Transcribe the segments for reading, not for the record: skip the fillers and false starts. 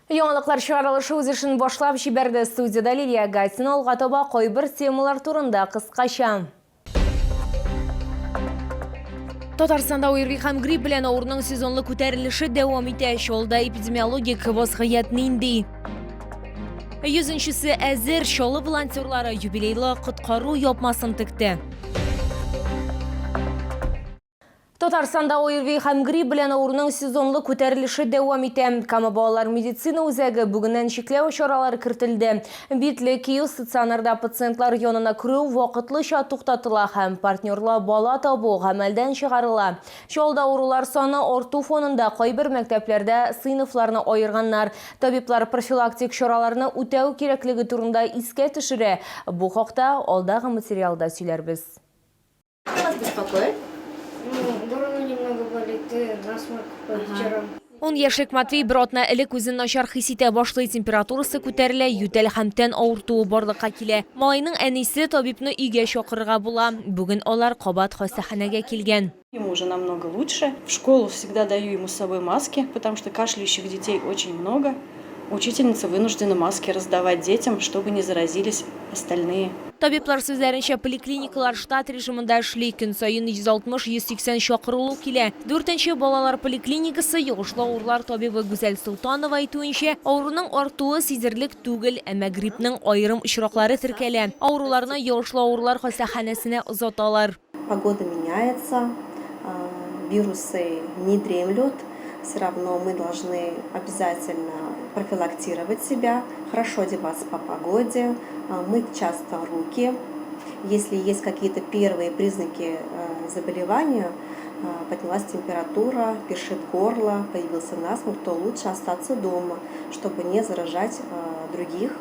Яңалыклар чыгарылышы үз эшен башлап җибәрде. Студиядә Лилия Гатина алга таба кайбер темалар турында кыскача. Татарстанда ОРВИ һәм грипп белән авыруның сезонлы күтәрелеше дәвам итә. Чаллыда эпидемиологик вазгыять нинди? Йөзенчесе әзер, Чаллы волонтерлары юбилейлы коткару япмасын текте. Татарстанда ОРВИ һәм грипп белән авыруның сезонлы күтәрелеше дәвам итә. Кама балалар медицина үзәге бүгеннән чикләү чаралары кертелде. Битлек кию, стационарда пациентлар янына керү вакытлыча туктатыла һәм партнерлы бала табу гамәлдән чыгарыла. Чаллыда авырулар саны арту фонында кайбер мәктәпләрдә сыйныфларны аерганнар. Табиблар профилактик чараларны үтәү кирәклеге турында искә төшерә. Бу хакта алдагы материалда сөйләрбез. Что вас беспокоит? Ну, горло немного болит и насморк по вечерам. Ун яшьлек Матвей бер атна элек үзен начар хис итә башлый, температурасы күтәрелә, ютәл һәм тән авыртуы барлыкка килә. Малайның әнисе табибны өйгә чакырырга була. Бүген алар кабат хастаханәгә килгән. Ему уже намного лучше. В школу всегда даю ему с собой маски, потому что кашляющих детей очень много. Учительница вынуждена маски раздавать детям, чтобы не заразились остальные. Табиблар сүзләренчә, поликлиникалар штат режимында эшли, көн саен 160-180 чакырылу килә. Дүртенче балалар поликлиникасы йогышлы авырулар табибы Гүзәл Солтанова әйтүенчә, авыруның артуы сизерлек түгел, әмма гриппның аерым очраклары теркәлә. Авыруларны йогышлы авырулар хастаханәсенә озаталар. Погода меняется, вирусы не дремлют, все равно мы должны обязательно профилактировать себя, хорошо одеваться по погоде, мыть часто руки. Если есть какие-то первые признаки заболевания, поднялась температура, першит горло, появился насморк, то лучше остаться дома, чтобы не заражать других,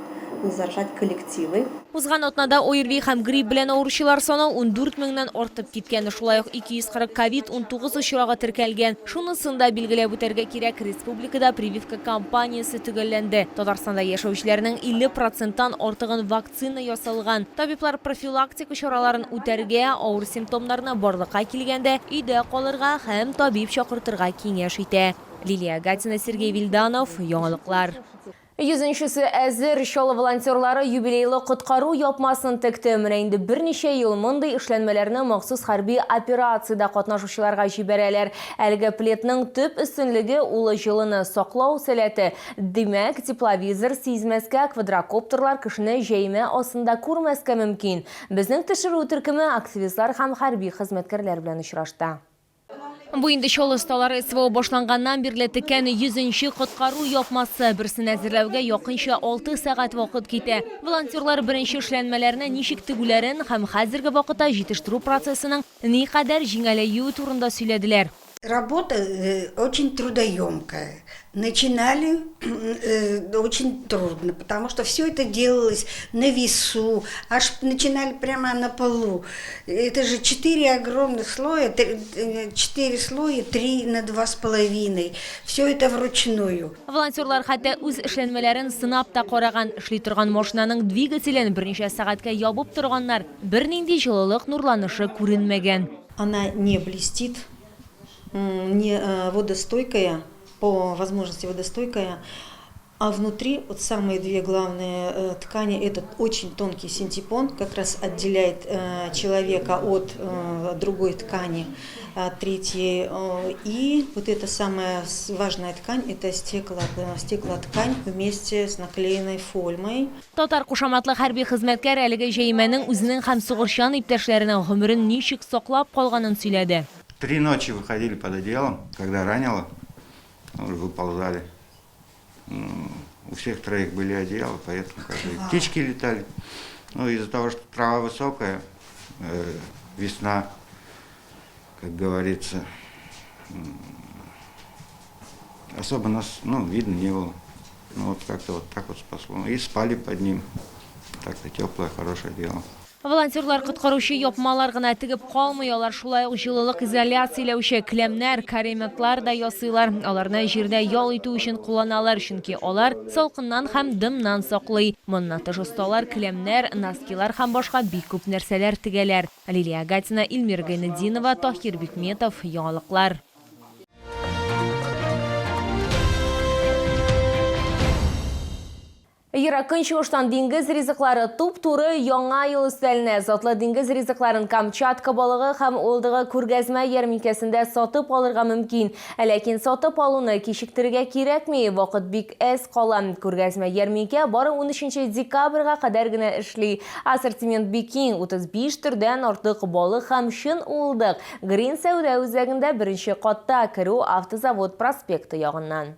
не заражать коллективы. Узган атнада ОРВИ һәм грипп белән авыручылар саны 14 меңнән артып киткән. Шулай ук 240 ковид-19 очрагы теркәлгән. Шунысын да билгеләп үтәргә кирәк, республикада прививка кампаниясе төгәлләнде. Татарстанда яшәүчеләрнең 50 проценттан артыгын вакцина ясалган. Табиблар профилактика чараларын үтәргә, авыр симптомнарны барлыкка килгәндә өйдә калырга һәм табиб чакыртырга киңәш итә. Лилия Гатина, Сергей Вильданов, Яңалыклар. Йөзенчесе әзер, Чаллы волонтерлары юбилейлы коткару япмасын текте. Менә инде берничә ел мондый эшләнмәләрне махсус хәрби операциядә катнашучыларга җибәрәләр. Әлеге пледның төп өстенлеге, ул җылыны саклау сәләте. Димәк, тепловизор сизмәскә, квадрокоптерлар кешене җәймә астында күрмәскә мөмкин. Безнең төшерү төркеме активистлар һәм хәрби хезмәткәрләр белән очрашты. Бу инде Чаллы осталары СВО башланганнан бирле теккән 100 нче коткару япмасы. Берсен әзерләүгә якынча алты сәгать вакыт китә. Волонтерлар беренче эшләнмәләрне ничек тегүләрен һәм хәзерге вакытта җитештерү процессының никадәр җиңәләюе турында сөйләделәр. Работа очень трудоемкая. Начинали очень трудно, потому что все это делалось на весу, аж начинали прямо на полу. Это же четыре огромных слоя, четыре слоя, три на два с половиной. Все это вручную. Волонтерлар хәтта үз эшләнмәләрен сынап та караган. Эшли торган машинаның двигателен берничә сәгатькә ябып торганнар, бернинди җылылык нурланышы күренмәгән. Она не блестит, не водостойкая, по возможности водостойкая, а внутри вот самые две главные э, ткани, это очень тонкий синтепон, как раз отделяет э, человека от э, другой ткани, третьей. И вот эта самая важная ткань, это стекло, стеклоткань вместе с наклеенной фольмой. Татар кушаматлы хәрби хезмәткәр әлеге җәймәнең үзенең һәм сугышчан иптәшләренең гомерен ничек саклап калганын сөйләде. Три ночи выходили под одеялом, когда ранило, выползали. У всех троих были одеяла, поэтому как бы птички летали. Ну, из-за того, что трава высокая, э, весна, как говорится, особо нас, ну, видно не было. Ну, вот как-то вот так вот спасло. И спали под ним. Так-то теплое, хорошее дело. Волонтерлар коткаручы япмалар гына тегеп калмый, алар шулай ук җылылык изоляцияләүче келәмнәр, кареметлар да ясыйлар. Аларны җирдә ял итү өчен кулланалар, чөнки алар салкыннан һәм дымнан саклый. Моннан тыш осталар келәмнәр, носкилар һәм башка бик күп нәрсәләр тегәләр. Лилия Гатина, Илмира Гайнетдинова, Таһир Бикметов, Яңалыклар. Ерак Көнчыгыштан диңгез ризыклары туп-туры Яңа ел өстәленә. Затлы диңгез ризыкларын Камчатка балыгы һәм уылдыгы күргәзмә ярминкәсендә сатып алырга мөмкин. Ләкин сатып алуны кичектерергә кирәкми, вакыт бик әз кала. Күргәзмә ярминкә бары унөченче декабрьгә кадәр генә эшли. Ассортимент бик киң, 35 төрдән артык балык һәм чын уылдык. Грин сәүдә үзәгендә беренче катта, керү Автозавод проспекты ягыннан.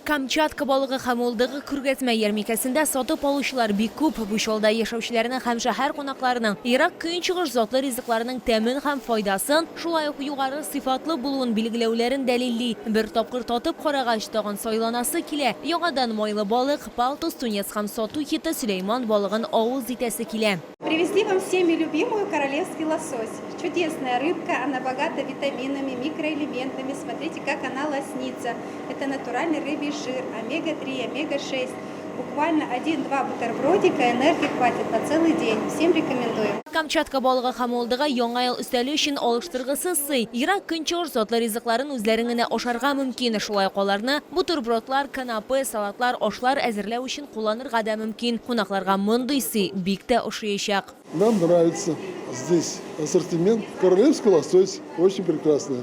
Камчатка балыгы һәм уылдыгы күргәзмә ярмикәсендә сатып алучылар бик күп. Бу чалда яшәүчеләрнең һәм шәһәр кунакларының Ерак Көнчыгыш затлы ризыкларының тәмен һәм файдасын, шулай ук югары сыйфатлы булуын билгеләүләрен дәлилли. Бер тапкыр татып карагач, тагын сайланасы килә. Яңадан майлы балык, палтус, тунец һәм сату хиты Сөләйман балыгын авыз итәсе килә. Привезли вам всеми любимую королевский лосось. Чудесная рыбка, она богата витаминами, микроэлементами. Смотрите, как она лоснится. Это натуральный рыбий жир, омега-3, омега-6. Буквально один-два бутербродика энергии хватит на целый день. Всем рекомендую. Камчатка балыгы һәм уылдыгы Яңа ел өстәле өчен алыштыргысыз сый. Ерак Көнчыгыш затлы ризыкларын үзләрең генә ашарга мөмкин. Шулай ук аларны бутербродлар, канапе, салатлар, ашлар әзерләү өчен кулланырга да мөмкин. Кунакларга мондый сый бик тә ошыячак. Нам нравится здесь ассортимент. Королевский лосось очень прекрасный,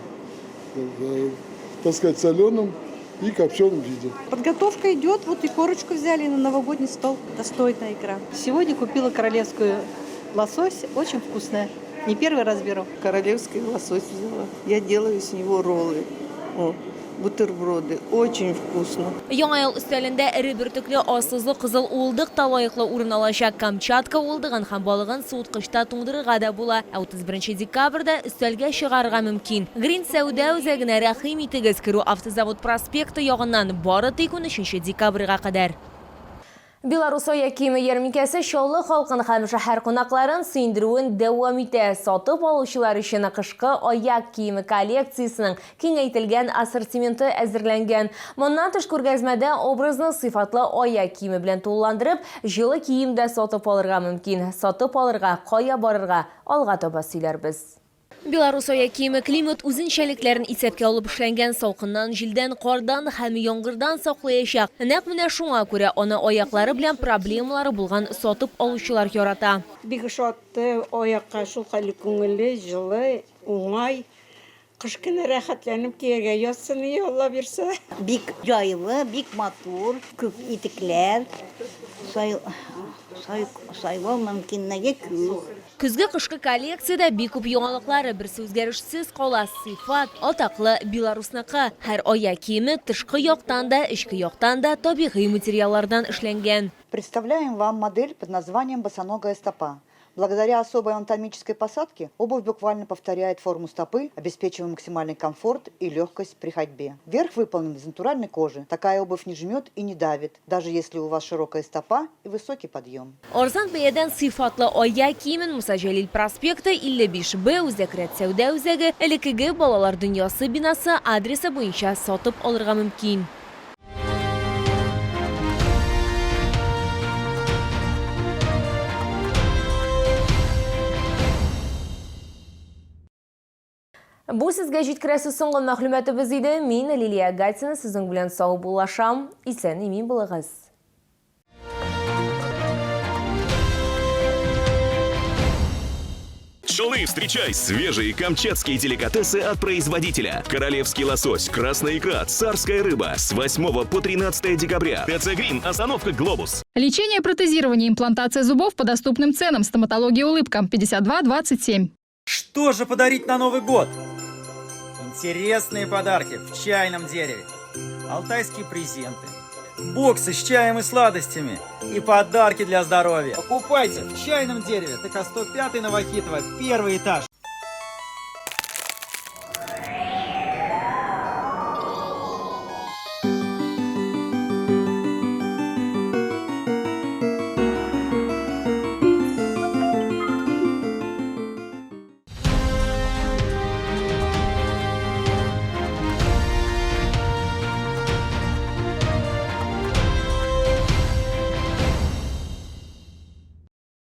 так сказать, в соленом и копченом виде. Подготовка идет, вот и корочку взяли на новогодний стол. Достойная икра. Сегодня купила королевскую лосось, очень вкусная. Не первый раз беру. Королевский лосось взяла. Я делаю с него роллы, о, бутерброды. Очень вкусно. Яңа ел өстәлендә эре бөртекле аз тозлы кызыл уылдык та лаеклы урын алачак. Камчатка уылдыгын һәм балыгын суыткычта туңдырырга да була. Ә 31 декабрьдә өстәлгә чыгарырга мөмкин. Грин сәүдә үзәгенә рәхим итегез, керү Автозавод проспекты ягыннан бары тик 13 декабрьгә кадәр. Белорус аяк киеме ярминкәсе Чаллы халкын һәм шәһәр кунакларын сөендерүен дәвам итә. Сатып алучылар өчен кышкы аяк киеме коллекциясенең киңәйтелгән ассортименты әзерләнгән. Моннан тыш күргәзмәдә образны сыйфатлы аяк киеме белән тулыландырып, җылы кием дә сатып алырга мөмкин. Сатып алырга кая барырга, алга таба сөйләрбез. Белорус аяк киеме климат үзенчәлекләрен исәпкә алып эшләнгән, салкыннан, җилдән, кардан һәм яңгырдан саклаячак. Нәкъ менә шуңа күрә аны аяклары белән проблемалары булган сатып алучылар ярата. Бик ошатты, аякка шулкадәр күңелле, җылы, уңай. Кыш көне рәхәтләнеп кияргә язсын ие, Алла бирсә. Бик җайлы, бик матур, күп итекләр сайлау мөмкинлеге күп. Көзге-кышкы коллекциядә бик күп яңалыклар, берсе үзгәрешсез кала, сыйфат, атаклы белорусныкы. Һәр аяк киеме тышкы яктан да, эчке яктан да табигый материаллардан эшләнгән. Представляем вам модель под названием «Босоногая стопа». Благодаря особой анатомической посадке обувь буквально повторяет форму стопы, обеспечивая максимальный комфорт и легкость при ходьбе. Верх выполнен из натуральной кожи. Такая обувь не жмет и не давит, даже если у вас широкая стопа и высокий подъем. Арзан бәядән сыйфатлы аяк киемен Муса Җәлил проспекты, 55 Б, Үзәк рәт сәүдә үзәге, элеккеге Балалар дөньясы бинасы адресы буенча сатып алырга мөмкин. Бу сезгә җиткерәсе соңгы мәгълүматыбыз иде. Мин, Лилия Гатина, сезнең белән саубуллашам. Исән-имин булыгыз. Челны, встречай! Свежие камчатские деликатесы от производителя. Королевский лосось, красная икра, царская рыба. С 8 по 13 декабря. ТЦ Грин, остановка «Глобус». Лечение, протезирование, имплантация зубов по доступным ценам. Стоматология «Улыбка» 52 27. Что же подарить на Новый год? Интересные подарки в чайном дереве. Алтайские презенты. Боксы с чаем и сладостями. И подарки для здоровья. Покупайте в чайном дереве. ТК 105 Новохитово, первый этаж.